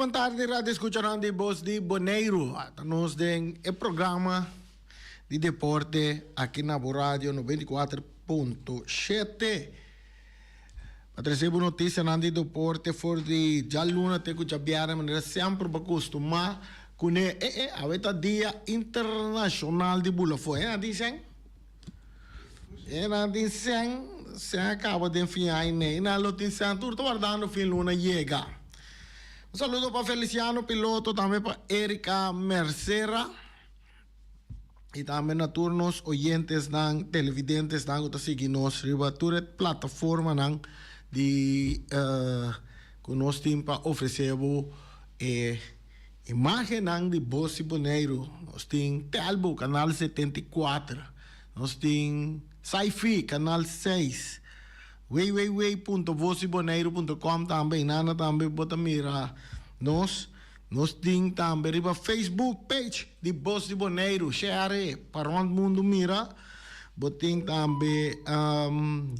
Bon tardi radio escuchanan di Bos di Boneiru. Ta nos den e programa di deporte aki na bo radio 94.7. Pa trece bo noticianan di deporte for di djaluna te cu djabièrnè manera semper bo a costuma cune. E e, awe ta dia internacional di bula for. E nan tin sèn? E nan tin sèn, sèn a caba den fin aña nei. Nan lo tin sèn tur ta wardando fin luna yega. Un saludo pa Feliciano Piloto, tambe pa Erika Mercera. Y tambe na tur nos oyentesnan, televidentesnan cu ta sigui nos riba tur e plataformanan di cu nos tin pa ofrece bo e imagennan di Bos di Boneiru. Nos tin Telbo, canal 74, nos tin Sci-Fi, canal 6, www.vosdiboneiru.com tambe, einana tambe bo ta mira nos. Nos tin tambe riba Facebook page di Bos di Boneiru, share pa rond mundu mira. Bo tin tambe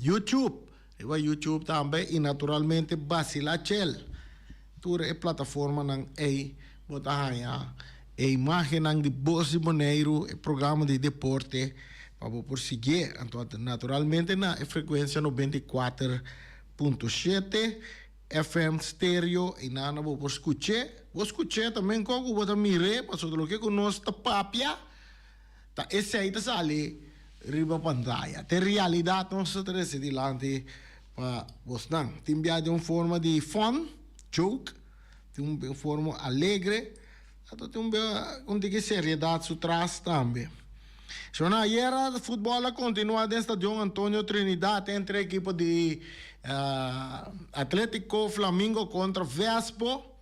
YouTube, riba YouTube tambe y naturalmente Basila Chel. Tur e plataformanan ey bo ta haña e imagennan di Bos di Boneiru, e programa di deporte pa bo por siguié. Anto naturalmente na e frecuencia 94.7. FM stereo y nana bo por scuché. Bo scuché ta men con cu bo ta miré, pasobra loke cu nos ta papia ta esey ta sali riba pantaya. Ta e realidad nos ta trece dilanti pa bosnan. Tin bia den un forma di fun, joke, tin un forma alegre. Anto tin un bia un tiki seriedad su tras tambe. Shona ayera futbol a continua den Stadion Antonio Trinidad entre ekipo di Atletico Flamingo contra Vespo.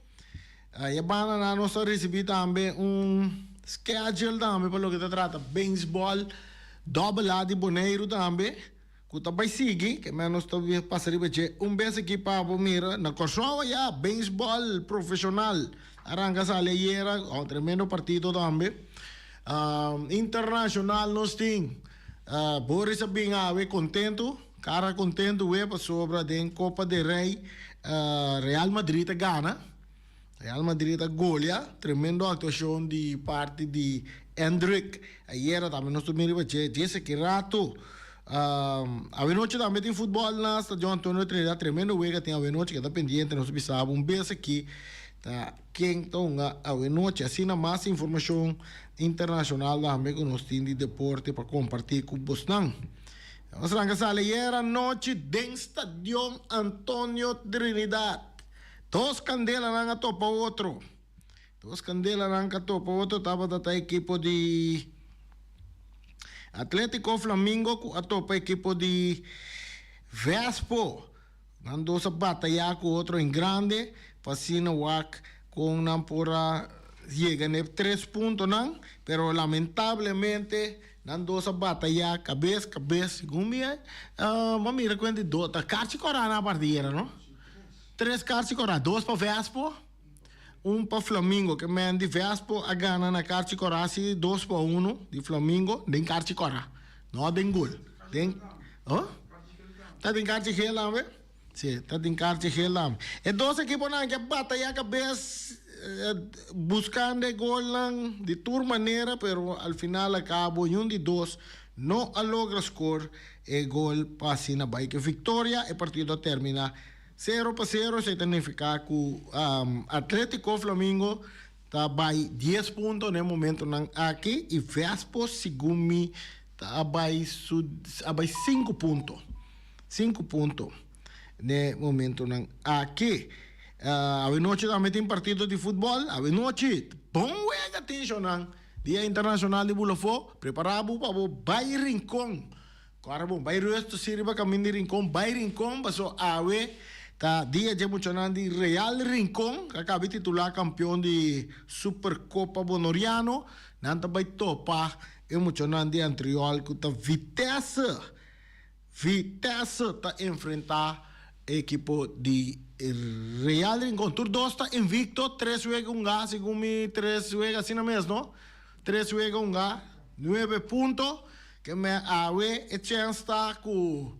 E banda nan nos a ricibi tambe un schedule tambe pa loke ta trata baseball Double A di Boneiru tambe. Ku ta bai sigui, ke men nos ta pasa riba dje un bes aki pa bo mira na Kòrsou ya beisbòl profeshonal a ranka sali ayera, un tremendo partido tambe. Internashonal nos tin Boris a bin awe kontentu, kara kontentu we pasobra den Kopa de Rei Real Madrid a gana. Real Madrid a golea, tremendo actuacion di parti di Endrick. Ayera tambe nos ta mira riba dje, dje ki rato. Awenochi tambe tin futbol na Stadion Antonio Trinidad, tremendo wega tin awenochi, keda pendiente, nos ta bisa bo un bes aki ta ken ta hunga awenochi. Asina mas informacion internacional tambe cu nos tin di deporte pa comparti cu bosnan. Nos ranca sali ayera nochi den Stadion Antonio Trinidad. Dos kandelanan a topa otro. Dos kandelanan ka topa otro tabata ta ekipo di Atletico Flamingo ku a topa ekipo di Vespo. Nan dos a batayá ku otro en grande pa asina wak kon nan por a yega na e tres puntonan, pero lamentablemente nan dos a batayá kabes kabes. Segun mi a mira kuenta di dos ta karchi kòrá nan a parti yera no. Tres karchi kòrá, dos pa Vespo, un pa Flamingo. Ke men di Vespo a gana na karchi kòrá si dos pa uno di Flamingo den karchi kòrá, no den gol. Den, oh? Ta den karchi gel tambe? Si, ta den karchi gel tambe. E dos ekiponan ke a batayá kabes buskando e golnan di tur manera, pero al final a kabo niun di dos no a logra skor e gol pa asina bai ke viktoria. E partido a termina Sero pa sero, esei ta nifiká ku Atletico Flamingo ta bai dies punto na e momentonan aki i Vespo segun mi ta a bai su a bai sinku punto, sinku punto na e momentonan aki. Awenochi tambe tin partido di futbòl, awenochi bon wega tin shownan, Dia Internashonal di Bulofó, prepará bo pa bo bai Rincon. Kòrda bon, bai rust si riba kamin di Rincon, bai Rincon paso awe ta dia dje muchanan di Real Rincon ku a kabi titulá kampion di Supercopa Bonoriano. Nan ta bai topa e muchanan di Antriol ku ta Vitesse. Vitesse ta enfrentá e ekipo di Real Rincon. Tur dos ta invicto, tres wega un ga, segun mi tres wega asina mes no. Tres wega un ga, nuebe punto. Ke me awe e chèns ta ku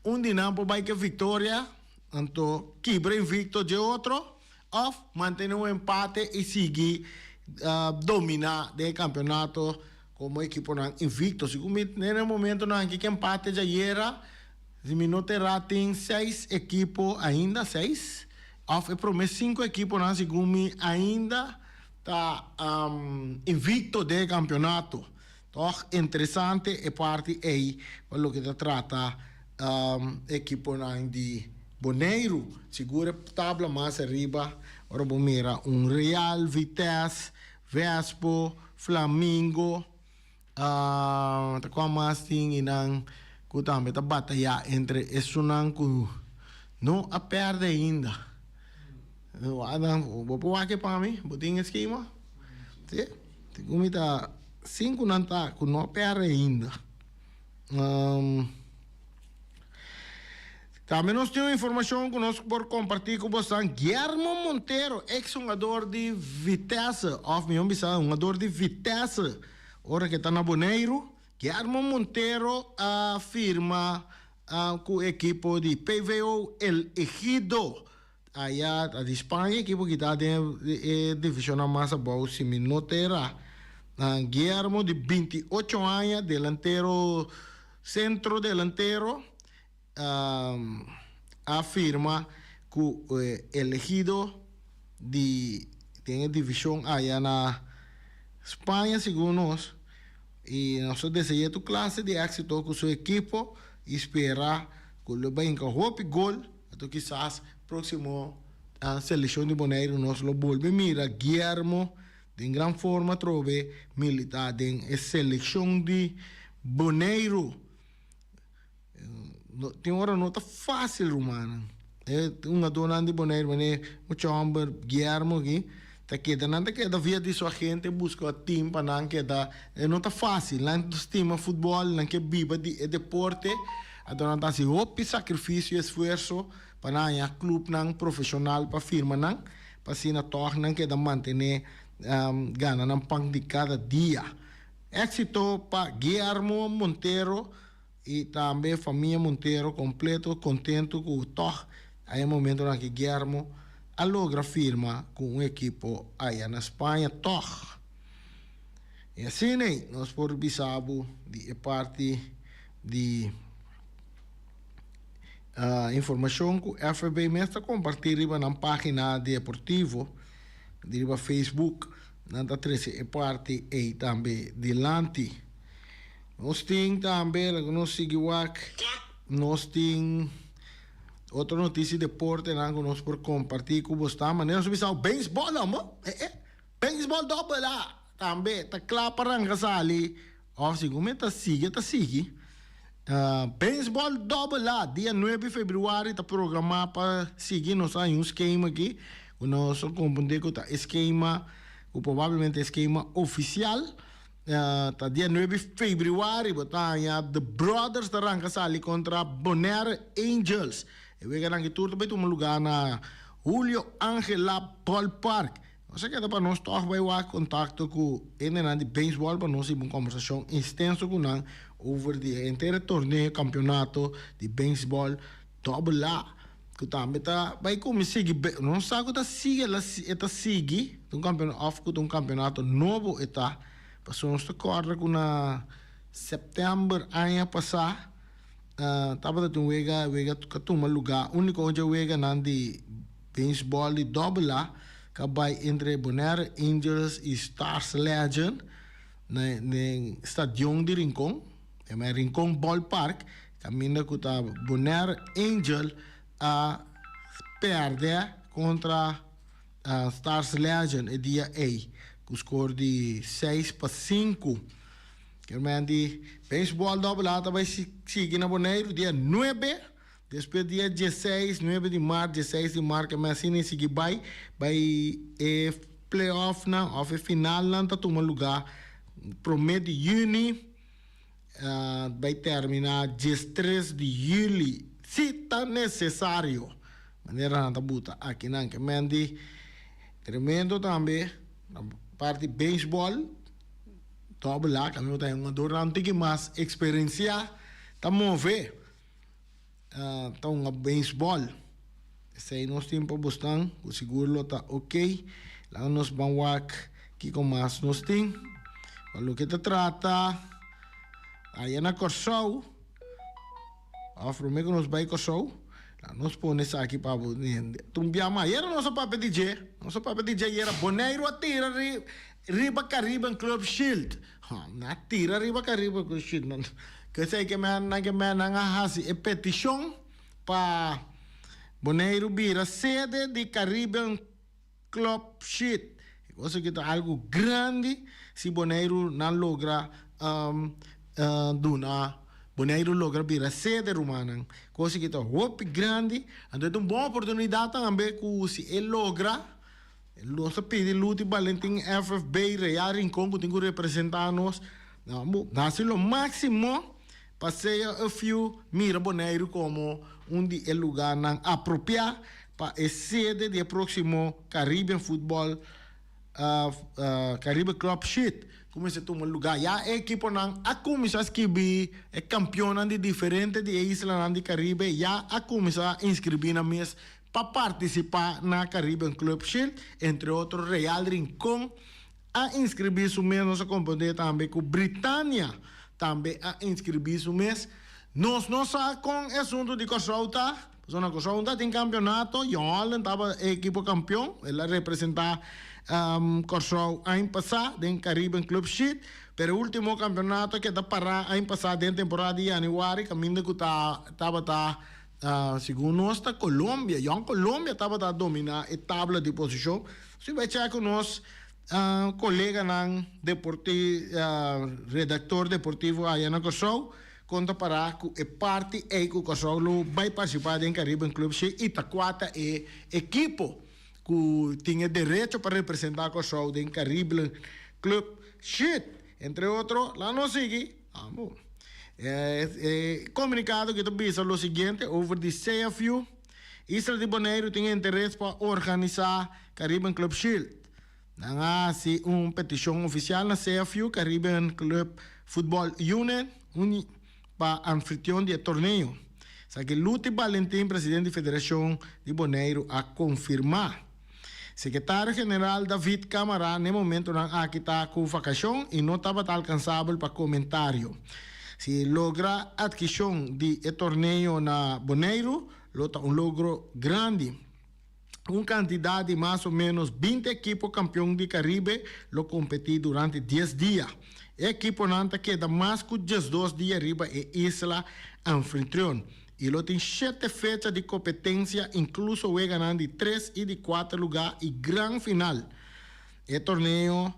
un di nan por bai ke viktoria, anto kibra invicto dje otro, òf mantené un empate i sigui dominá den e kampeonato komo ekiponan invikto. Segun mi den e momentonan aki ku empate djayera, si mi no ta erá tin seis ekipo ainda, seis òf e promé sinku ekiponan segun mi ainda ta invikto den e kampeonato. Tòg interesante e parti ei pa loke ta trata ekiponan di Boneiru. Sigur e tabla mas ariba ora bo mira un Real, Vitesse, Vespo, Flamingo, ta kua mas tin i nan ku tambe ta batayá entre esunnan ku no a pèrdè ainda. Bo por wak e pa mi? Bo tin e skema? Sí. Segun mi ta sinku nan ta ku no a pèrdè ainda. Tambe nos tin un informashon ku nos por kompartí ku bosan. Guillermo Montero, eks hungador di Vitesse, òf mihó bisa hungador di Vitesse ora ku e ta na Boneiru, Guillermo Montero a firma ku ekipo di PVO El Ejido. Aya ta di Spaña ekipo ki ta den e divisionnan mas abou si mi no ta era. Guillermo di 28 aña delantero centro delantero a firma cu elegido di den e division aya na Spaña segun nos y nos ta desea tur clase di exito cu su ekipo y spera cu lo bay hinca hopi gol. Anto kisas próksimo selekshon di Boneiru nos lo bolbe mira Guillermo den gran forma atrobe militá den e selekshon di Boneiru. Tin ora no ta fásil rumannan. E hungadónan di Boneiru manera mucha hòmber Guillermo aki ta keda nan ta keda via di su agente buska tim pa nan keda. E no ta fásil. Nan stima futbòl, nan ke biba di e deporte. Anto nan ta hasi hopi sakrifisio i esfuerso pa nan haña klupnan profeshonal pa firma nan, pa asina tòg nan keda mantené gana nan pan di kada dia. Éksito pa Guillermo Montero i tambe famia Montero kompleto kontentu ku tòg a e momentonan aki Guillermo a logra firma ku un ekipo aya na Spaña tòg. I asina nos por bisa bo di e parti di informashon ku FFB mes ta kompartí riba nan página deportivo di riba Facebook. Nan ta trese e parti ei tambe dilanti. Nos tin tambe, laga nos sigui wak, nos tin otro notisia di deportenan ku nos por kompartí ku bo sta. Manera nos a bisa beisbòl amo, eh eh, beisbòl dòbel A tambe ta kla pa ranka sali. Of segun mi ta sigui e ta sigui. Beisbòl dòbel A dia nuebe februari ta programá pa sigui. Nos a haña un skema aki ku nos a komprendé ku ta e skema ku probablemente e skema ofisial. Ta dia nuebe februari bo ta haña The Brothers ta ranka sali kontra Bonaire Angels. E weganan aki tur ta bai tuma lugá na Julio Angela Ballpark. Nos a keda pa nos tòg bai wak kontakto ku hendenan di beisbòl pa nos hiba un kòmbersashon instenso ku nan over di e henter e torneo kampionato di beisbòl dòbel A ku tambe ta bai kuminsá sigui nos sa ku ta sigui e ta sigui ta un kampionato òf ku ta un kampionato nobo e ta pasobra nos ta kòrda ku na sèptèmber aña pasá tabata tin un wega wega ku a tuma lugá úniko dje weganan di Beisbòl di Dòbel A ka bai entre Bonaire Angels i Stars Legend na den stadion di Rincon, e mei Rincon Ballpark, kaminda ku ta Bonaire Angel a pèrdè kontra Stars Legend e dia ei ku skor di 6-5. Kermen di beisbòl Dòbel A ta bai sigui na Boneiru dia nuebe. Despues dia dieseis, nuebe di mart, dieseis di mart, keme asina e sigui bai, bai e playoffnan of e finalnan ta tuma luga prome di juni, bai termina diestres di juli, si ta necesario, manera nan ta buta akinan. Kemen di tremendo tambe na parti beisbol, doble A, kaminda ta e hungadornan tin ki mas experencia ta move. Ta hunga beisbòl. Esei nos tin pa bosnan ku sigur lo ta ok. Laga nos ban wak kiko mas nos tin. Pa loke ta trata aya na Kòrsou, òf promé ku nos bai Kòrsou, laga nos pone esaki pa bo. Tur bia mas ayera nos a papia di dje, nos a papia di dje ayera. Boneiru a tira riba Caribbean Club Shield. Nan a tira riba Caribbean Club Shield. K'esei ke men nan ke men nan a hasi e petishon. Pa Boneiru bira sede di Caribbean Club Shield. E cosa aki ta algo grandi si Boneiru nan logra duna Boneiru logra bira sede rumannan. Cosa aki ta hopi grandi. Anto e ta un bon oportunidad tambe cu si e logra nos ta pidi Luti Balentin FFB Real Rincon cu tin cu representa nos nan haci lo maximo. Pa sea e few mira Boneiru komo un di e lugánan apropiá pa e sede di e próksimo Caribbean Football Caribe Club Shield ku mester tuma lugá. Ya e ekiponan a kuminsá skibí, e kampionnan di diferente di e islanan di Karibe ya a kuminsá inskribí nan mes pa partisipá na Caribbean Club Shield, entre otro Real Rincon, a inskribí su mes, nos a komprondé tambe ku Britania tambe a inskribí su mes. Nos no sa kon e asuntu di Kòrsou ta, pasobra na Kòrsou no ta tin kampionato, Jong Holland tabata e ekipo kampion, el a representá Kòrsou aña pasá den Caribbean Club Shield, pero e último kampionato a keda pará aña pasá den temporada di yanüari kaminda ku ta tabata segun nos ta Colombia, Jong Colombia tabata dominá e tabla di posishon. Si bai chèk ku nos koleganan deporti redaktor deportivo aya na Kòrsou kon ta pará ku e parti ei ku Kòrsou lo bai partisipá den Caribbean Club shi i ta kua ta e ekipo ku tin e derecho pa representá Kòrsou den Caribbean Club Shield. Entre otro laga nos sigui amo e komunikado ki ta bisa lo siguiente over di CFU. Isla di Boneiru tin interes pa organisá Caribbean Club Shield. Nan a hasi un petishon ofisial na CFU, Caribbean Club Football Union, pa anfitrion di e torneo. Esaki Luti Balentin, presidente di Federashon di Boneiru a konfirmá. Sekretario General David Camara n'e momentonan aki ta ku vakashon i no tabata alkansabel pa komentario. Si logra atkishon di e torneo na Boneiru lo ta un logro grandi. Un kantidat di mas o ménos 20 ekipo kampion di Karibe lo kompetí durante dies dia. E ekiponan ta keda mas ku 12 dia riba e isla anfitrion. I lo tin shete fecha di kompetensia, inkluso weganan di tres i di kuater lugá i gran final. E torneo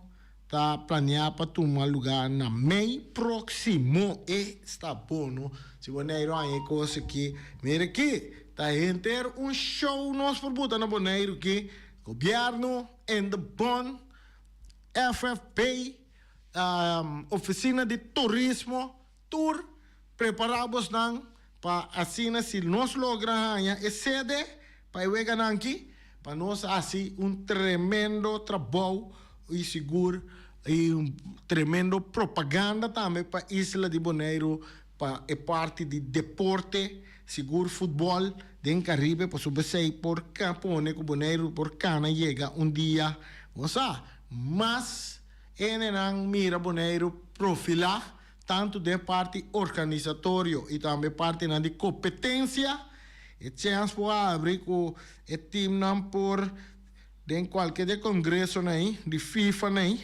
ta planeá pa tuma lugá na mei próksimo. E sta bon no? Si Boneiru haña e kos aki, mira aki, ta henter un show nos por buta na Boneiru aki, Gobièrnu en de bon, FFP, Ofisina di Turismo, Tur prepará bosnan pa asina si nos logra haña e sede pa e weganan aki, pa nos hasi un tremendo trabou i sigur i un tremendo propaganda tambe pa isla di Boneiru pa e parti di deporte, sigur futbòl den Karibe pasobra esei por pone ku Boneiru por kana yega un dia, bo sa, mas hendenan mira Boneiru profilá. Tantu den parti organisatorio i tambe partinan di kompetensia, e chèns por abri ku e timnan por den kualke di e kongresonan ei di FIFA ei,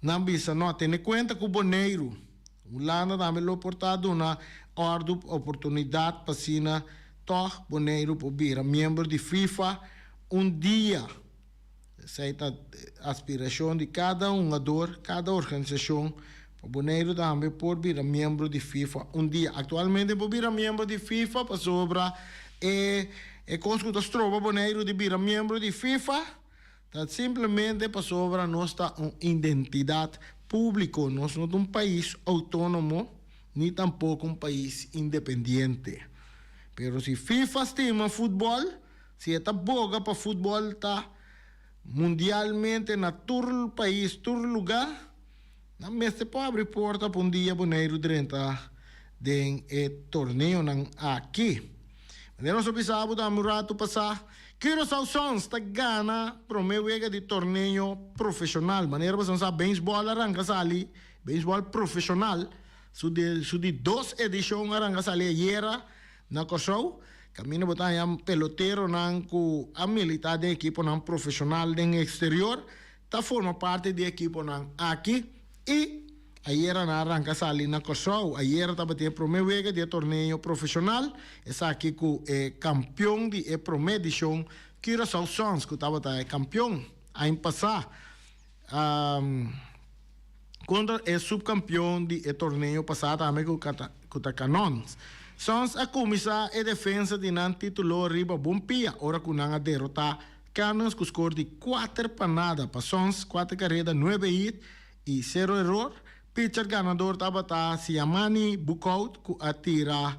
nan bisa no tene kuenta ku Boneiru, Hulanda tambe lo por ta duna òrdu oportunidat pa asina tòg Boneiru por bira miembro di FIFA un dia. Esei ta aspirashon di kada hungador, kada organisashon pa Boneiru tambe por bira miembro di FIFA un dia. Aktualmente por bira miembro di FIFA pasobra e e kos ku ta stroba Boneiru di bira miembro di FIFA ta simplemente pasobra nos ta un identidat públiko, nos no ta un pais outónomo ni tampoko un pais independiente. Pero si FIFA stima futbòl, Si e ta boga pa futbol ta mundialmente na tur pais, tur luga, nan mester por abri porta pa un dia Boneiru drenta den e torneonan aki. Manera nos a bisa bo tambe un ratu pasá, Curaçao Suns ta gana promé wega di torneo profeshonal. Manera boso sa beisbòl a ranka sali, beisbòl profeshonal, su di su di dos edishon a ranka sali ayera na Kòrsou. Kaminda bo ta haña peloteronan ku a militá den ekiponan profeshonal den eksterior ta forma parti di ekiponan aki i Ayera nan a ranka sali na Kòrsou. Ayera tabatin e promé wega di e torneo profeshonal, esaki ku e kampion di e promé edishon Curaçao Suns ku tabata e kampion aña pasá kontra e supkampion di e torneo pasá tambe ku ku ta Canons. Suns a kuminsá e defensa di nan título riba bon pia ora ku nan a derotá Canons ku skor di 4-0 pa Suns, kuater kareda, nuebe hit. I sero eror. Pitcher ganador tabata Siamani Boekhoudt ku a tira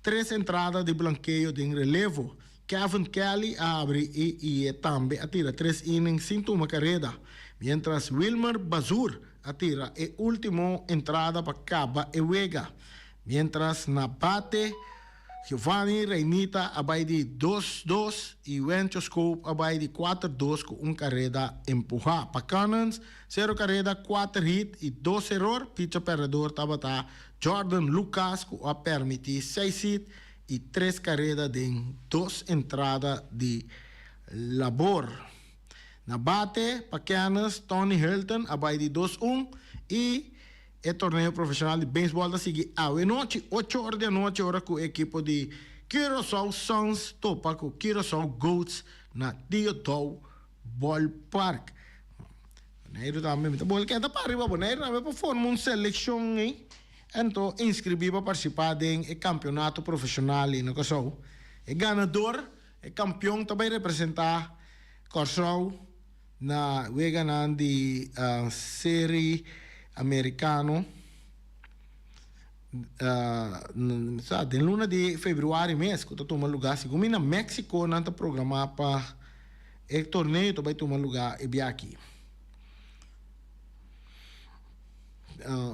tres entrada di blankeo den relevo. Kevin Kelly a habri i i e tambe a tira tres inning sin tuma kareda, mientras Wilmer Bazur a tira e ultimo entrada pa kaba e wega. Mientras na bate. Giovanni Reinita a bai di dos dos i Wencho Scope a bai di kuater dos ku un kareda empuhá. Pa Cannons, sero kareda, kuater hit i dos eror. Picha pèrdedor tabata Jordan Lucas ku a pèrmití seis hit i tres kareda den dos entrada di labor. Na bate pa Cannons, Tony Hilton a bai di dos un i. E torneo profesional di beisbòl ta sigui awe nochi, ocho or di anochi, ora ku e ekipo di Curaçao Suns topa ku Curaçao Goats na Tio Daou Ballpark. Boneiru tambe, mi ta bol keda pa riba Boneiru tambe pa forma un selekshon ei, anto inskribí pa partisipá den e kampionato profesional ei na Kòrsou. E ganador, e kampion ta bai representá Kòrsou. Na weganan di Seri Americano sa den luna di februari mes cu ta tuma luga segun mi na Mexico nan ta programa pa e torneo ta bay tuma luga e biaha aki.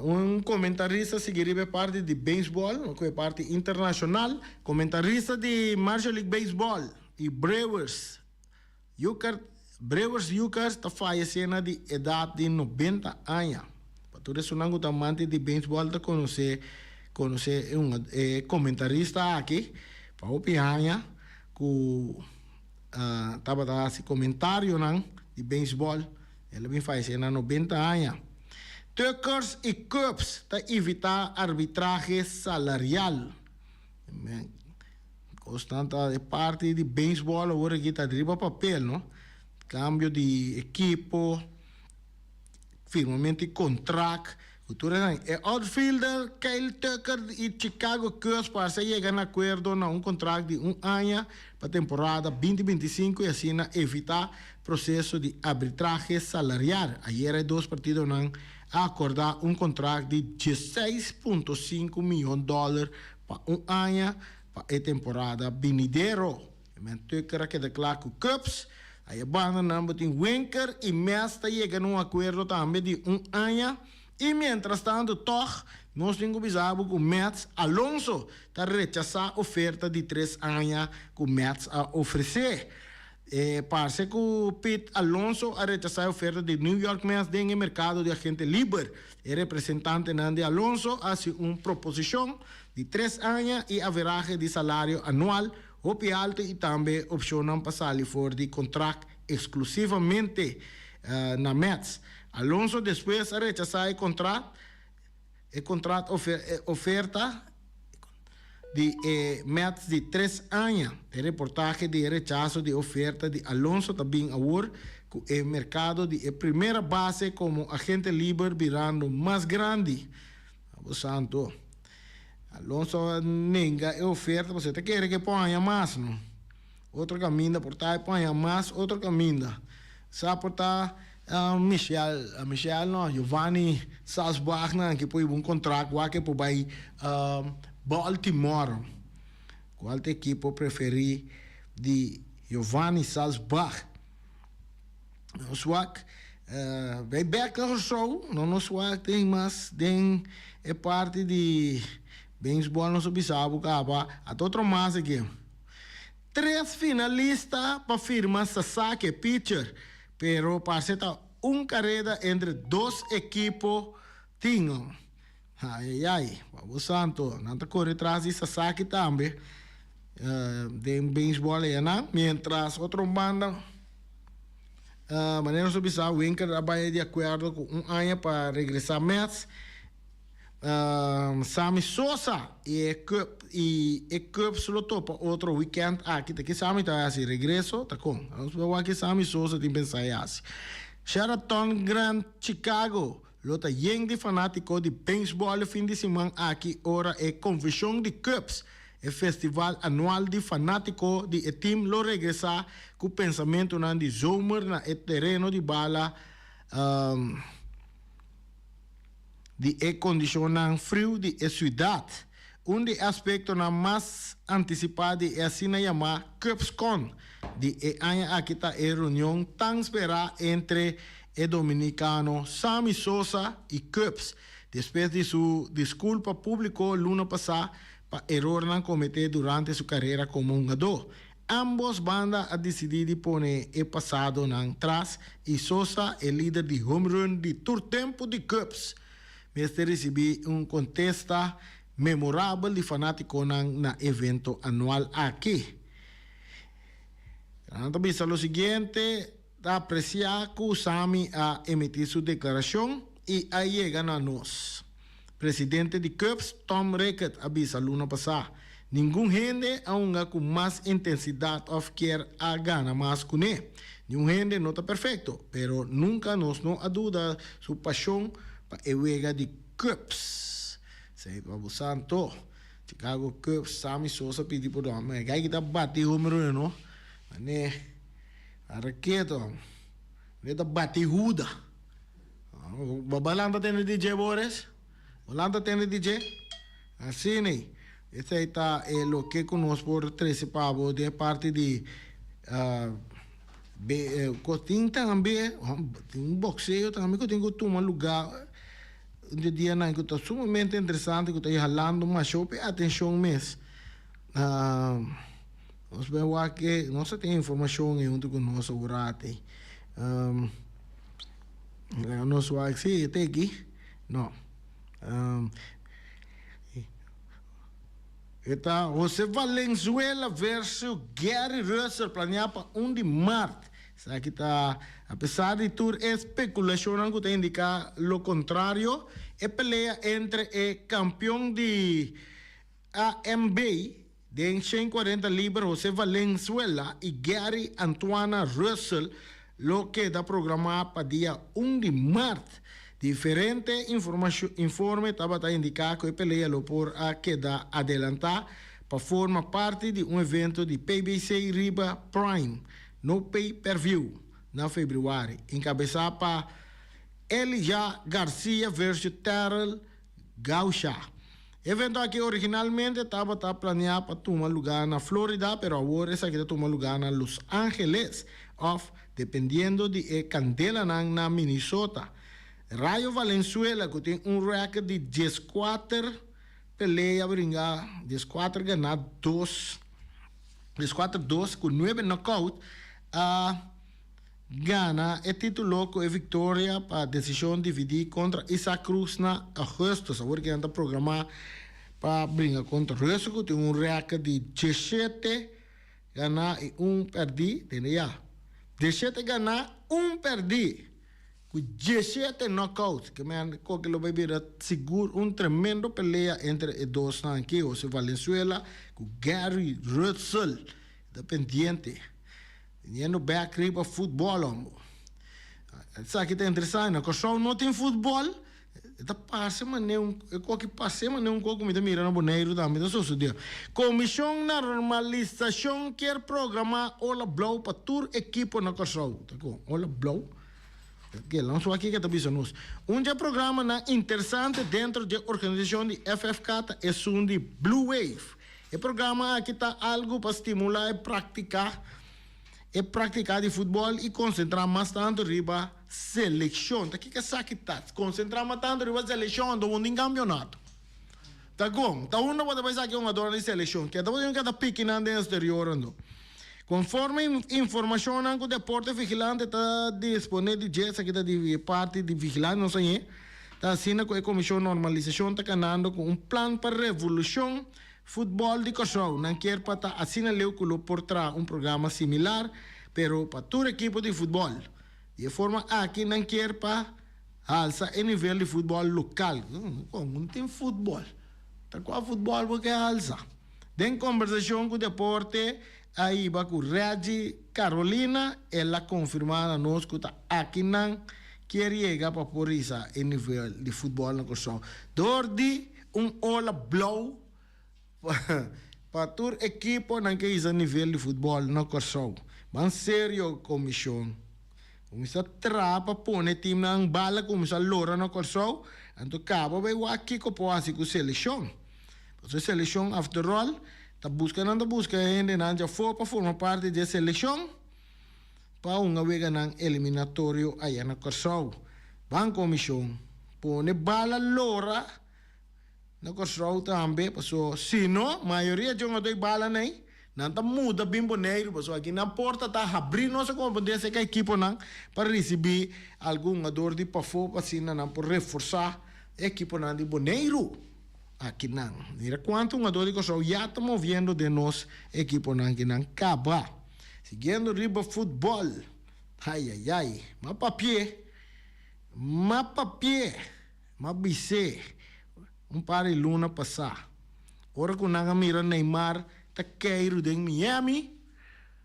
Un comentarista sigui riba e parti di baseball cu e parti internacional, comentarista di Major League Baseball y Brewers. Yuker, Brewers Yuker ta fayesé na di edat di 90 aña. Pa tur esunnan ku ta amante di beisbòl ta konosé konosé e un e komentarista aki pa hopi aña ku tabata hasi komentarionan di beisbòl. El a bin fayesé na 90 aña. Tuckers i Cubs ta evitá arbitrahe salarial. Kosnan ta e parti di beisbòl awor aki ta riba papel no. Kambio di ekipo, firmamentu di kontrakt ku tur esnan. E outfielder Kyle Tucker i Chicago Cubs parse a yega na akuerdo na un kontrakt di un aña pa temporada 2025 i asina evitá proseso di arbitrahe salarial. Ayera e dos partidonan a akordá un kontrakt di 16.5 mion dòler pa un aña pa e temporada binidero. E men Tucker a keda kla ku Cubs. Aya banda nan bo tin Winker i Mets ta yega na un akuerdo tambe di un aña. I mientrastantu tòg nos tin ku bisa bo ku Mets Alonso ta rechasá oferta di tres aña ku Mets a ofresé. E parse ku Pete Alonso a rechasá e oferta di New York Mets den e merkado di agente liber. E representantenan di Alonso a hasi un proposishon di tres aña i averahe di salario anual hopi alto i tambe opshonnan pa sali for di kontrakt eksklusivamente na Mets. Alonso despues a rechasá e kontrakt e kontrakt oferta di e Mets di tres aña. E reportahe di e rechaso di e oferta di Alonso ta bin awor ku e merkado di e primera base komo agente liber birando mas grandi. Abo santo. Alonso a nenga e oferta pasobra e ta kere ku e por haña mas no. Otro kaminda por ta e por haña mas otro kaminda. Sa por ta Michel, Michel no, Giovanni Salsbach nan ke por hiba un kontrakt wak e por bai Baltimore. Kual ta e ekipo preferí di Giovanni Salsbach? Nos wak bai bek na Kòrsou, no nos wak den mas den e parti di beisbòl nos a bisa bo kaba, ata otro mas aki. Tres finalista pa firma Sasaki, pitcher, pero parse ta un kareda entre dos ekipo tin. Ai ai ai, Babo Santo, nan ta kore tras di Sasaki tambe den beisbòl eyanan, mientras otro banda manera nos a bisa Winker a bai di akuerdo ku un aña pa regresá Mets. Sammy Sosa y e Cub y e Cubs lo topa otro weekend aki ta ki Sammy ta hasi regreso ta con nos por wak ki Sammy Sosa tin pensa e hasi Sheraton Grand Chicago lo ta yen di fanatico di baseball e fin di siman aki ora e convention di Cubs e festival anual di fanatico di e team lo regresa cu pensamentonan di zomer na e tereno di bala di e kondishonnan friu di e siudat. Un di e aspektonan mas antisipá di e asina yamá CubsCon di e aña aki ta e reunion tan sperá entre e dominikano Sammy Sosa i Cubs, despues di su diskulpa públiko luna pasá pa erornan kometé durante su karera komo hungadó. Ambos banda a disidí di pone e pasadonan tras i Sosa, e lider di home run di tur tempu di Cubs, mester risibí un kontesta memorabel di fanátikonan na evento anual aki. Nan ta bisa lo siguiente, Ta apresiá ku Sammy a emití su deklarashon i a yega na nos. Presidente di Cubs, Tom Ricketts a bisa luna pasá, Ningun hende a hunga ku mas intensidat òf kier a gana mas kuné. Niun hende no ta perfekto, pero nunka nos no a duda su pashon pa e wega di Cubs. Esei ta bo santo. Chicago Cubs, Sammy Sosa pidi pordon. Ma e gai ki ta bati home run no. Manera Raketo, e ta bati huda. Bo bai lanta tende di dje, Boris? Bo lanta tende di dje? Asina ei. Esei ta e loke ku nos por trese pa bo den e parti di tin tambe, tin un bokseo tambe ku tin ku tuma lugá un di e dianan ku ta sumamente interesante ku ta halando masha hopi atenshon mes. Nos bai wak e, nos a tin informashon ei huntu ku nos awor-ati. Laga nos wak, si e ta aki? No. E ta Jose Valenzuela versus Gary Russell planeá pa un di mart. Esaki ta apesar di tur e spekulashonnan ku ta indiká lo kontrario, e pelea entre e kampion di AMB Den 140 liber Jose Valenzuela i Gary Antoine Russell lo keda programá pa dia un di mart. Diferente informe tabata indiká ku e pelea lo por a keda adelantá pa forma parti di un evento di PBC riba Prime, no pay per view, na febrüari, enkabesá pa Elijah Garcia versus Terrell Gausha. E evento aki originalmente tabata planeá pa tuma lugá na Florida, pero awor esaki ta tuma lugá na Los Angeles òf, dependiendo di e kandelanan, na Minnesota. Rayo Valenzuela, ku tin un rèkert di 14 pelea bringá, 14 ganá, dos, 14 dos ku nuebe nòkout, a. Gana e titulo ku e viktoria pa desishon dividí kontra Isaac Cruz na augustus. Awor ki nan ta programá pa bringa kontra Russell ku tin un rèkert di 17 ganá i un pèrdí. Tende ya. 17 ganá, un pèrdí ku 17 nòkout. Ke men koke lo bai bira sigur un tremendo pelea entre e dosnan aki, Jose Valenzuela ku Gary Russell. Ta pendiente. Yendo bek riba futbòl hombo. Esaki ta interesante. Na Kòrsou no tin futbòl. E ta parse manera un e koki parse manera un kos ku mi ta mira na Boneiru tambe ta sosodé. Komishon Normalisashon kier programá Ola Blou pa tur ekipo na Kòrsou. Ta kon? Ola Blou? Ke lan su aki ke ta bisa nos. Un dje programanan interesante dentro dje organisashon di FFK ta esun di Blue Wave. E programa aki ta algu pa stimulá e praktiká e praktiká di futbòl i konsentrá mas tantu riba selekshon. Ta kiko esaki ta? Konsentrá mas tantu riba selekshon anto bo no tin kampionato. Ta kon? Ta unda bo ta bai saki hungadornan di selekshon? Ke ta bo tin ku ta piki nan den eksterior anto? Konforme informashonnan ku Deporte Vigilante ta disponé di dje, esaki ta di parti di Vigilante nos añ'é, ta asina ku e Komishon Normalisashon ta kanando ku un plan pa revolushon futbòl di Kòrsou. Nan kier pa ta asina leu ku lo por traha un programa similar, pero pa tur ekipo di futbòl. Di e forma aki nan kier pa halsa e nivel di futbòl lokal. Kon no tin futbòl? Ta kua futbòl bo ke halsa? Den kombersashon ku Deporte a hiba ku Reggie Carolina, el a konfirmá na nos ku ta aki nan kier yega pa por hisa e nivel di futbòl na Kòrsou dor di un ola blou pa tur ekipo nan ke hisa nivel di futbòl na Kòrsou. Ban serio komishon. Kuminsá traha pa pone timnan bala kuminsá lora na Kòrsou, anto kaba bai wak kiko por hasi ku selekshon. Pasobra e selekshon after all ta buska nan ta buska e hendenan djafó pa forma parti di e selekshon pa hunga weganan eliminatorio aya na Kòrsou. Ban komishon pone bala lora na Kòrsou tambe paso si no mayoria dje hungadó e bala nei nan ta muda bin Boneiru paso aki nan porta ta habrí nos a komprondé esei ka ekiponan pa risibí algun hungador di pafó pa asina nan por reforsá e ekiponan di Boneiru. Akinan. Mira kuantu hungadó di Kòrsou ya ta moviendo den nos ekiponan kinan kaba. Siguiendo riba futbòl. Ayayay. Ma papi'é. Ma papi'é. Ma bis'é un par di luna pasá. Ora ku nan a mira Neymar ta keiru den Miami,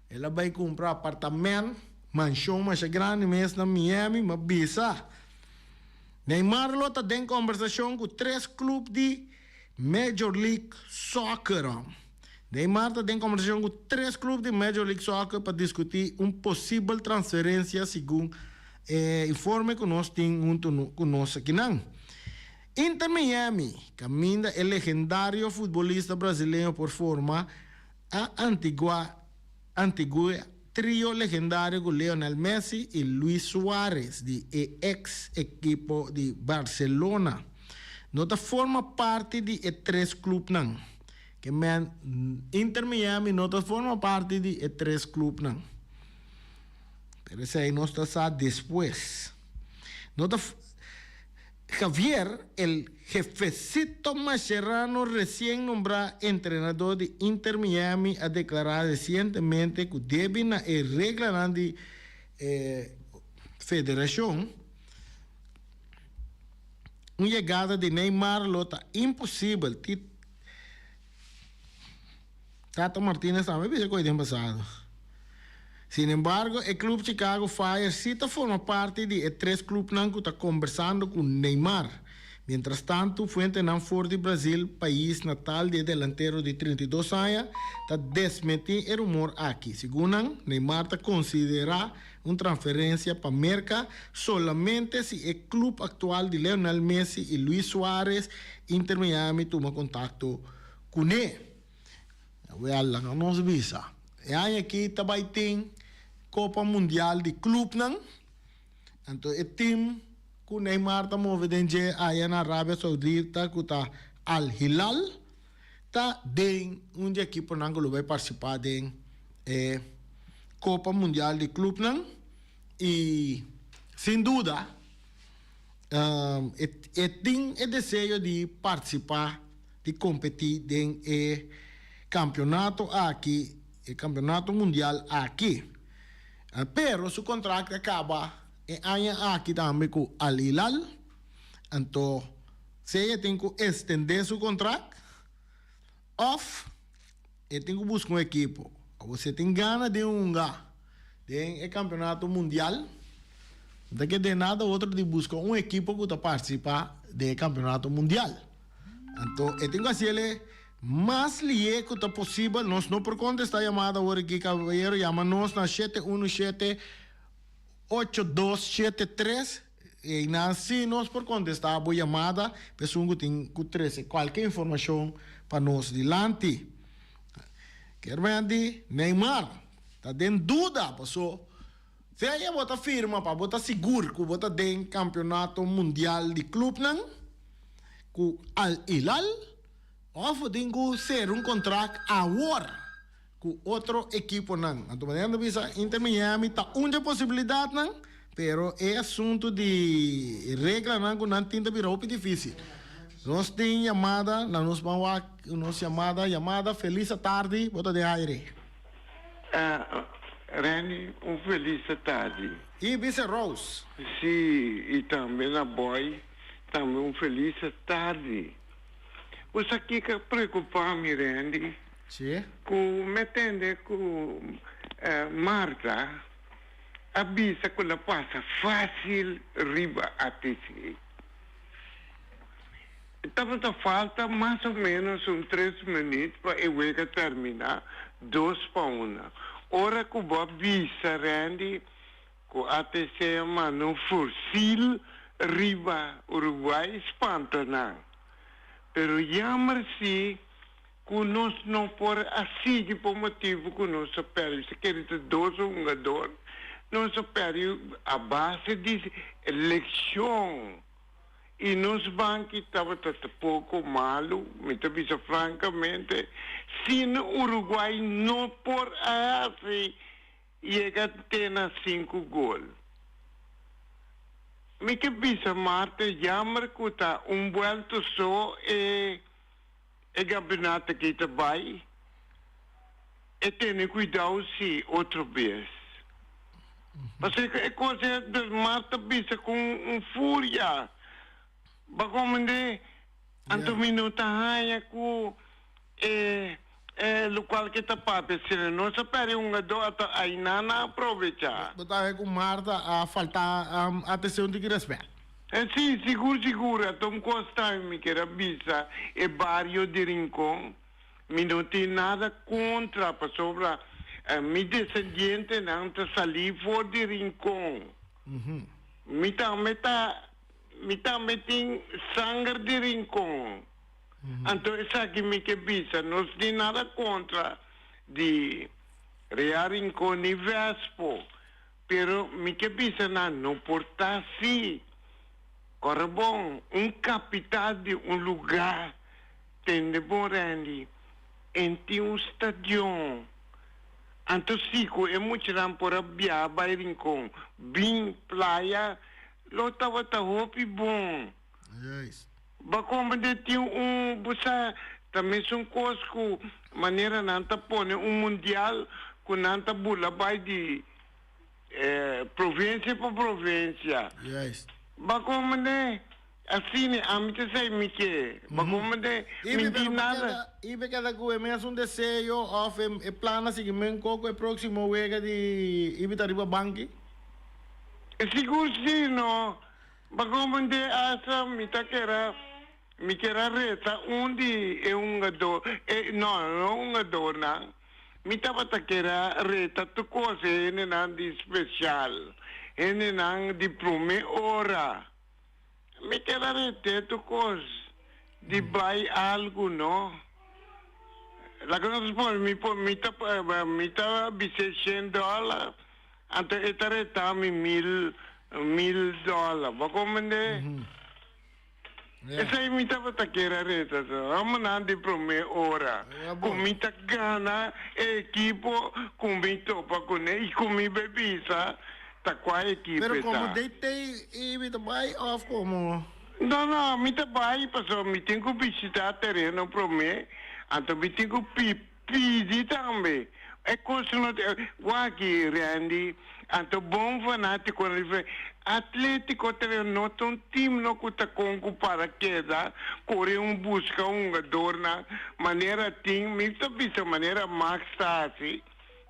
el a bai kumpra apartamènt, manshon masha grandi mes na Miami, ma bisa. Neymar lo ta den kombersashon ku tres klup di Major League Soccer. Neymar ta den kombersashon ku tres klup di Major League Soccer pa diskutí un posibel transferensia segun e informe ku nos tin huntu ku nos akinan. Inter Miami, kaminda e legendario futbolista brasileño por forma a antigua antigua trio legendario ku Lionel Messi i Luis Suarez di e eks ekipo di Barcelona. No ta forma parti di e tres klupnan. Ke men Inter Miami no ta forma parti di e tres klupnan. Pero esei nos ta sa despues. No ta Javier el Jefecito Mascherano recien nombrá entrenador di Inter Miami a declará recientemente cu debi na e reglanan di e federacion, un yegada di Neymar lo ta imposibel. Tata Martinez tambe bisa koe den pasado. Sin embargo, e club Chicago Fire si ta forma parti di e tres clubnan cu ta combersando cu Neymar. Mientras tanto, fuentenan for di Brazil, pais natal di e delantero di 32 aña, ta desmenti e rumor aki. Segun nan, Neymar ta considera un transferencia pa Merca solamente si e club actual di Lionel Messi y Luis Suarez, Inter Miami, tuma contacto cune. Wèl, laga nos bisa, e aña aki ta bai tin Kopa Mundial di Klupnan. Anto e tim ku Neymar ta move den dje aya na Arabia Saudita ku ta Al Hilal ta den un di ekiponan ku lo bai partisipá den e Kopa Mundial di Klupnan i sin duda e tin e deseo di partisipá. di kompetí den e kampionato aki, e kampionato mundial aki. Pero su kontrakt a kaba e aña aki tambe ku Al Hilal, anto sea e tin ku estendé su kontrakt òf e tin ku buska un ekipo. Awor si e tin gana di hunga den e kampionato mundial, no ta keda nada otro di buska un ekipo ku ta partisipá den e kampionato mundial. Anto e tin ku hasi el mas lié ku ta posibel. Nos no por kontestá yamada awor aki, kabayero. Yama nos na 717 8273. Einan sí nos por kontestá bo yamada pa esun ku tin ku trese kualke informashon pa nos dilanti. Kermen di Neymar ta den duda paso sea bo ta firma pa bo ta sigur ku bo ta den kampionato mundial di klupnan ku Al Hilal òf bo tin ku sera un kontrakt awor. ku otro ekiponan. Anto manera nan ta bisa Inter Miami ta un dje posibilidatnan, pero e asuntu di reglanan ku nan tin ta bira hopi difísil. Nos tin yamada, na nos ban wak nos yamada, yamada felis atardi, bo ta den aire. Renny, un felis atardi. I bisa Rose. Sí, i tambe na Boy, tambe un felis atardi. Bo sa kiko a preocupa mi, Randy? Sí. Cu mi tende cu Martha a bisa cu la pasa facil riba ATC. Tabata falta mas o menos un tres minuut pa e wega termina, dos pa una. Ora cu bo a bisa, Randy, cu ATC a manda un fusil riba Uruguay spanta nan. Pero jammer si cu nos no por a sigui por motibo cu nos a perdi si kere ta dos hungador, nos a perdi a base di leccion y nos banki tabata ta poco malo, mi ta bisa francamente, sin Uruguay no por a haci Yega te na sinku gol. Mi ke bisa Marta jammer ku ta un buelto so e e kampeonato aki ta bai, e tene kuidou si otro bes. Pasobra e kos e Marta bisa ku un furia. Bo komende? Anto mi no ta haña ku e e lokual ke ta papia asina. Nos a pèrdè un hungadó ata ainan a aprovechá. Bo ta haña ku Marta a faltá atenshon di ki rèspèt? Sí, sigur sigur. Ata un kos tambe mi kier a bisa e bario di Rincon. Mi no tin nada kontra pasobra mi desendientenan ta salí for di Rincon. Mi tambe ta Mi tambe tin sanger di Rincon. Anto esaki mi ke bisa, nos tin nada kontra di Real Rincon ni Vespo, pero mi ke bisa nan no por ta asi. Kòrda bon, un kapital di un lugá, tende bon Randy, en tin un stadion. Anto si ku e muchanan por a biaha bai Rincon, bin playa, Lo tabata hopi bon. Juist. Ba comprende tin un bo sa ta mesun cos cu manera nan ta pone un mundial cu nan ta bula bay di provincia pa provincia. Juist. Ba comprende asina ami ta say mi ke. Ba comprende mi tin nada. I be keda cu e mesun deseo of e plan a sigui menco cu e proximo wega di Ibi ta riba banki? Sigur si no. Ba comprende asa mi ta kera mi kera reta un di e hungador e no no hungadornan mi tabata kera reta tur cos e hendenan di special hendenan di prome ora mi kera rete tur cos di bay algo no laga nos pone mi mi ta mi ta bis'e shen dollar. Anto e ta reta mi mil mil dollar. Bo comprende? Esei mi tabata kier a reta so. Homennan di prome ora cu mi ta gana e ekipo cu mi topa cune y cu mi bay bisa ta cua ekipo Pero e ta. como DT y mi ta bay of como? No, no, mi ta bay pasobra mi tin cu bishita tereno prome, anto mi tin cu pi Pidi tambe. E cos no ta wak-i, Randy. Anto bon fanaticonan di fe. Atletico ta no ta un team no cu ta con cu para keda core un busca hungadornan manera tin mi ta bisa manera Max ta haci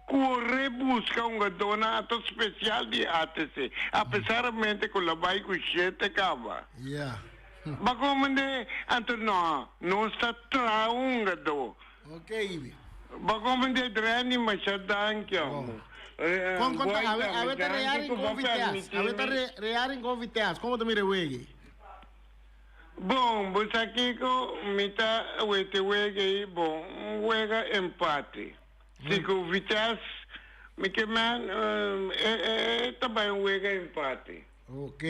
core busca hungadornan anto special di ATC apesarmente cu lo bay cu shete caba. Yeah. Bakomende anto no nos ta traha hungador. Ok Ibi. Bo komende Drenny masha danki amo. Kon kon ta awe awe ta Real Rincon Vitesse awe ta Real Rincon Vitesse komo ta mira e wege? Bon bo sa kiko mi ta wete wege ei bon un wega empate si ku Vitesse mi ke men e ta bai un wega empate. Ok.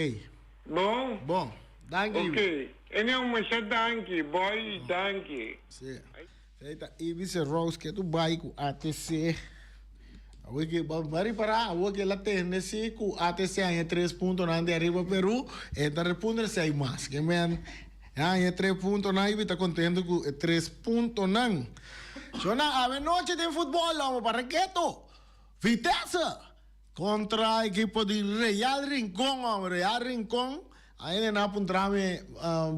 Bon? Bon. Danki. Ok. Ene un masha danki, boy, danki. Si. Esei ta Ibis Rose ke tu bai ku ATC. Awor ke bo a ripará awor ke el a tende si ku ATC haña tres puntonan di ariba Peru, e ta repuntra si hay mas. Ke men e haña tres puntonan i mi ta kontento ku e tres puntonan. Shona, awe nochi tin futbòl amo pa reketo. Vitesse kontra ekipo di Real Rincon amo. Real Rincon ainda nan a puntra mi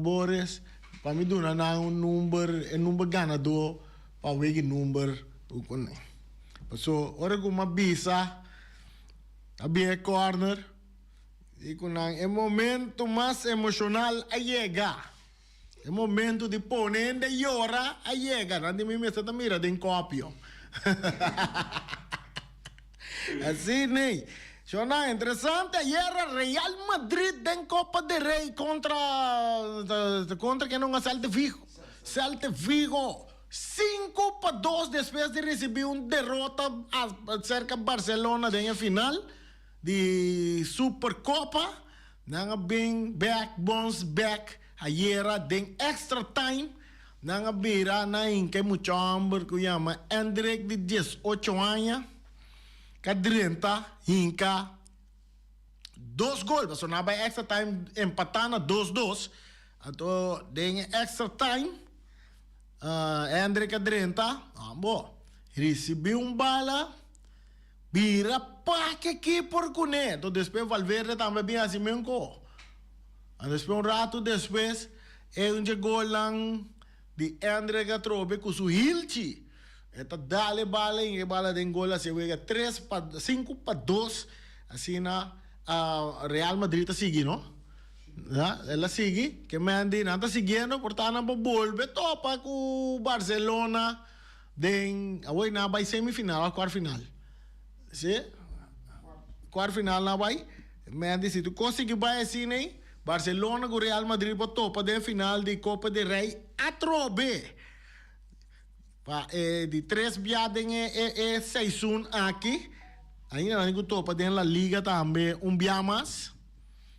Boris pa mi duna nan un number, e number ganadó pa wega e number ku kuné. Paso ora ku mi a bisa a bin e corner i ku nan e momento mas emoshonal a yega. E momento di pone hende yora a yega. Nan di mi mester ta mira den kopio. Así nei. Shona, interesante ayera Real Madrid den Copa del Rey contra contra ken nan a Celta Vigo. Celta Vigo 5-2 despues di ricibi un derota cerca Barcelona den e final di Supercopa. Nan a bin bek bons bek ayera den extra time. Nan a bira na hinka e mucha homber ku yama Endrick di 18 aña ka drenta hinka dos gol. Pasobra nan a bai extra time empatá na dos dos. Anto den e extra time Endrick a drenta, bo risibí un bala. Bira pa ke ki por kuné. Enton despues Valverde tambe bin hasi men ko. Anto despues un ratu despues e un dje golnan di Endrick atrobe ku su hilchi. E ta dal e bala i e bala den gol hasi e wega tres pa 5-2. Asina Real Madrid ta sigui no. Ya, el a sigui. Ke men di nan ta siguiendo por ta nan por bolbe topa ku Barcelona. Den awor nan a bai semifinal of kwart final? Si? Kwart final nan a bai. Men di si tu kos sigui bai asina ei, Barcelona ku Real Madrid por topa den final di Copa del Rey atrobe. Pa e di tres bia den e e e seizoen aki. Ainda nan tin ku topa den La Liga tambe un bia mas.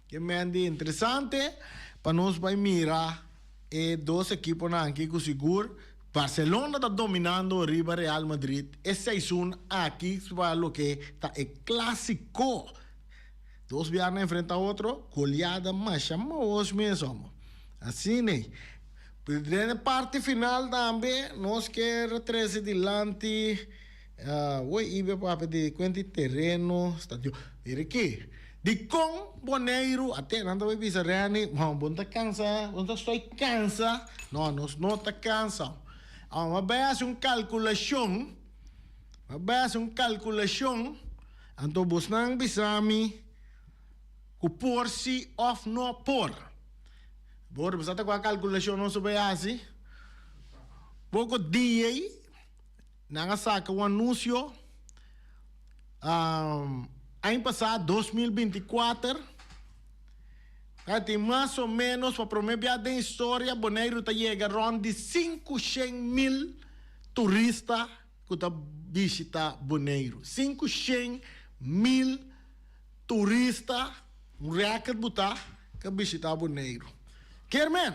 Ke men di interesante pa nos bai mira e dos ekiponan aki ku sigur Barcelona ta dominando riba Real Madrid e seizoen aki pa loke ta e Clasico. Dos biaha enfrenta otro, goleada masha maos mes homo. Asina ei. Den e parti final tambe nos kier trece dilanti Woy ibe papia di cuenta di tereno, stadio. Mira aki. Dikon Boneiru, ate nan ta bay bisa Renny, bon, bo no ta cansa, bo no ta stoy cansa. No, nos no ta cansa. Awor, bo bay haci un calculacion, bo bay haci un calculacion, anto bosnan bisa mi cu por si of no por. Bo sa ta cua calculacion nos a bay haci? Poco dia ey. Nan a saka un anuncio aña pasa 2024 ta tin mas o menos pa prome bia den historia Boneiru ta yega rond di 500,000 turista ku ta bishita Boneiru. 500,000 turista, un record bo ta, ka bishita Boneiru. Kier men.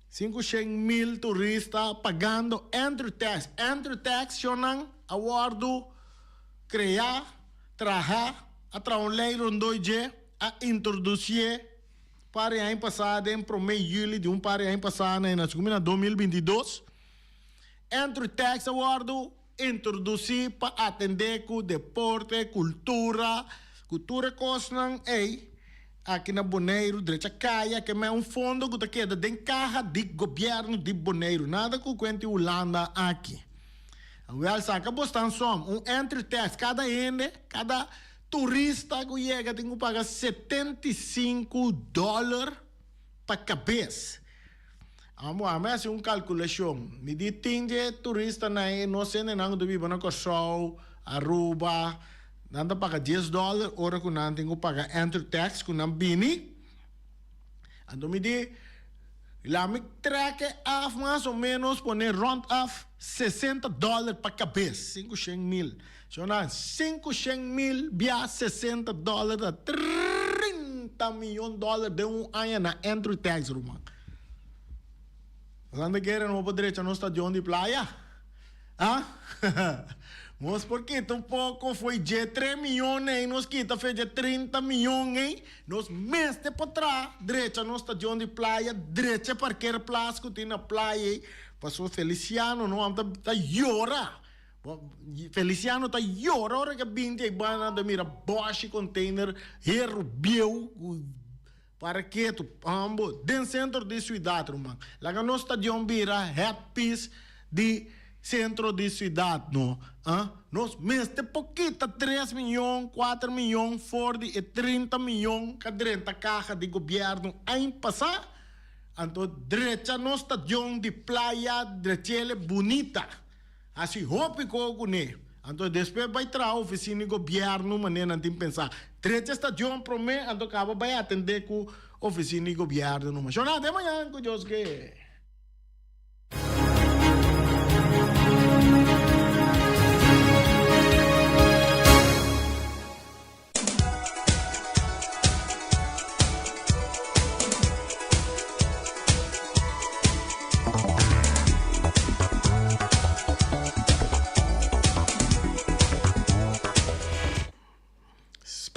500,000 turista pagando entry tax. Entry tax shonnan a wòrdu kreá, trahá, a traha un lei rondó dje, a introdusié par di aña pasá den promé yüli di un par di aña pasá na na 2022. Entry tax a wòrdu introdusí pa atendé ku deporte, kultura, ku tur e kosnan ei aki na Boneiru drecha kaya ke men un fondo ku ta keda den kaha di gobièrnu di Boneiru, nada ku kuenti Hulanda aki. Awèl saka bo stan som, un entry tax kada hende, kada turista ku yega tin ku paga 75 dòler pa kabes. Amo a mi hasi un kalkulashon. Mi di tin dje turistanan e nos hendenan ku ta biba na Kòrsou, Aruba, nan ta paga dies dòler ora ku nan tin ku paga entry tax ku nan bini. Anto mi di, laat mi trek e af mas o ménos pone rònt af 60 dòler pa kabes, 500,000. So nan 500,000 bia 60 dòler ta 30 miyon dòler den un aña na entry tax ruman. Nos ta kere no por drecha nos stadion di Playa? Ah? Nos por kita un poco fo'i dje tres miyon ei, nos kita fo'i dje 30 miyon ei, nos mester por traha drecha nos stadion di Playa, drecha e parkeerplaats cu tin na Playa ei, pasobra Feliciano no ta ta yora. Feliciano ta yora ora ke binti ei banda ta mira boshi container heru bieu cu Para ketu, ambo, den sentro di siudat, ruman. Laga nos stadion bira het pis di sentro di siudat, no? Ah? Nos mester por kita tres miyon, kuater miyon for di e 30 miyon ka drenta kaha di gobièrnu aña pasá, anto drecha nos stadion di Playa drechele bunita. Hasi hopi ko kuné. Anto despues bai traha ofisina di gobièrnu manera nan tin pensá. Drecha stadion promé anto kaba bai atendé ku ofisina di gobièrnu numa. Shona te mañan ku Dios ke.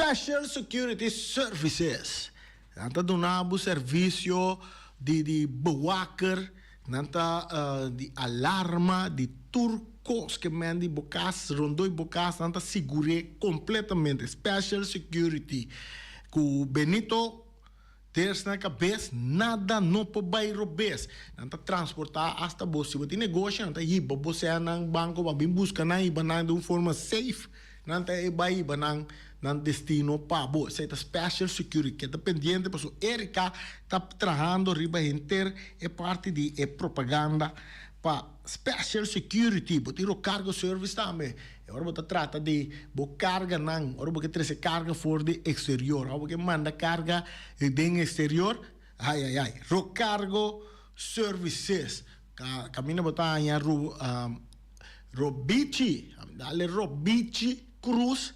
Special Security Services. Nan ta duna bo servisio di di bewaker, nan ta di alarma, di tur kos ke men di bo kas, rondó di bo kas, nan ta sigur'é kompletamente. Special Security ku Benito Ders na kabes, nada no por bai robes. Nan ta transportá asta bo. Si bo tin negoshi, nan ta hiba bo sea nan banko pa bin buska nan, hiba nan den un forma safe. Nan ta e bai hiba nan nan destino pa bo. Esei ta Special Security. Keda pendiente pasobra Erika ta trahando riba henter e parti di e propaganda pa Special Security. Bo tin Rocargo Service tambe. E ora bo ta trata di bo karganan, ora bo ke trese karga for di eksterior, ora bo ke manda karga den eksterior, ai ai ai, Rocargo Services, kaminda bo ta haña Robichi, dale Robichi Cruz,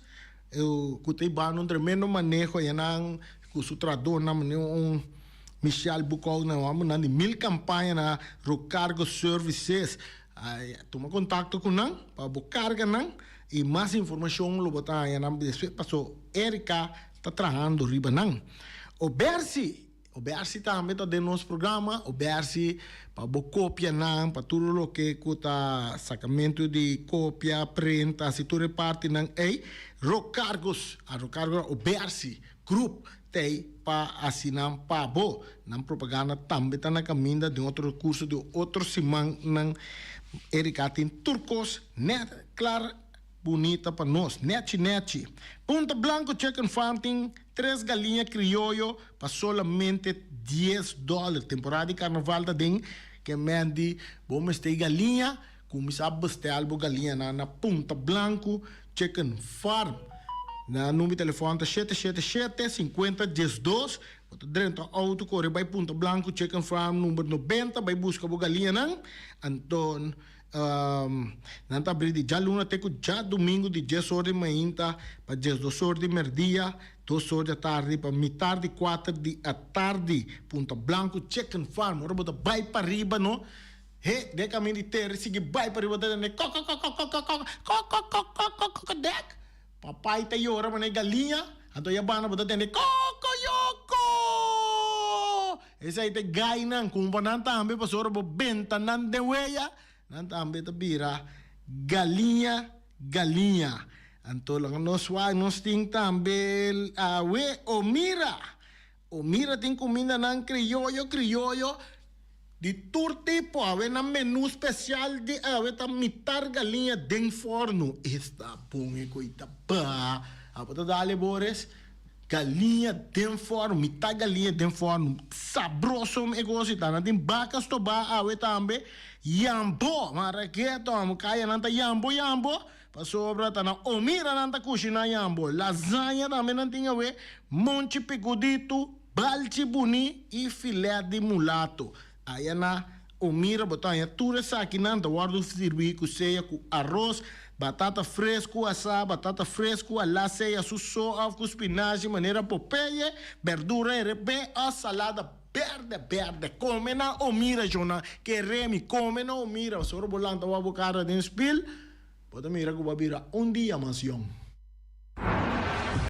ku ta hibando un tremendo maneho ayanan ku su trahadornan, manera un Michel Bucau, nan hombernan di mil kampaña na Rocargo Services. Tuma kontakto ku nan pa bo karga nan i mas informashon lo bo ta haña nan despues paso Erika ta trahando riba nan. Obersi, Obersi tambe ta den nos programa, Obersi pa bo kopia nan pa tur loke ku ta sakamentu di kopia, prent, hasi tur e partinan ei. Rocargos, a Rocargo Obersi Group t'ei pa hasi nan pa bo. Nan propaganda tambe ta na kaminda den otro rekurso di otro simannan. Erika tin tur kos nèt klar bunita pa nos. Nèchi nèchi. Punta Blanco Chicken Farm tin tres galiña krioyo pa solamente dies dòler. Temporada di karnaval ta den ke men di bo mester e galiña, kuminsá bestèl bo galiñanan na Punta Blanco Chicken Farm. Nan number di telefòn ta shete shete shete, sinkuenta diesdos. Bo ta drenta outo kore bai Punta Blanco Chicken Farm number 90 bai buska bo galiñanan. Anto nan ta abri di djaluna te ku djadumingu di dies or di mainta pa 12 or di merdia, dos or di atardi pa mitar di kuater di atardi. Punta Blanco Chicken Farm. Ora bo ta bai pariba no. He, den kamin di tera i sigui bai pariba ta tende kòkòkòkòkòkòkòkòkòkòkòkòkò dèk. Papai ta yora manera e galiña, anto ya banda bo ta tende kòkòyòkò. Esei ta e gainan, kumpa nan tambe pasobra bo benta nan den weya, nan tambe ta bira galiña galiña. Anto laga nos wak nos tin tambe awe Omira. Omira tin kumindanan krioyo krioyo di tur tipo. Awe nan menu spesial di awe ta mitar galiña den forno. Esta bon e koi ta ba. Abo ta dale Boris. Galiña den forno, mitar galiña den forno. Sabroso e kosi ta. Nan tin baka stobá awe tambe. Yambo, maraketo, amo kayanan ta yambo yambo. Pasobra ta na Omira nan ta kushiná yambo, lazaña tambe nan tin awe, monchi pikuditu, balchi buní i filèt di mulato. Aya na Omira bo ta haña tur esakinan ta wòrdu sirbí ku sea ku aros, batata fresku asá, batata fresku alá sea su so òf ku spinashi manera popeye, berdura herebé òf salada. Berde berde come nan o mira shona kere mi come nan o mira pasobra bo lanta wak bo kara den spil bo ta mira ku bo a bira un dia mas yong.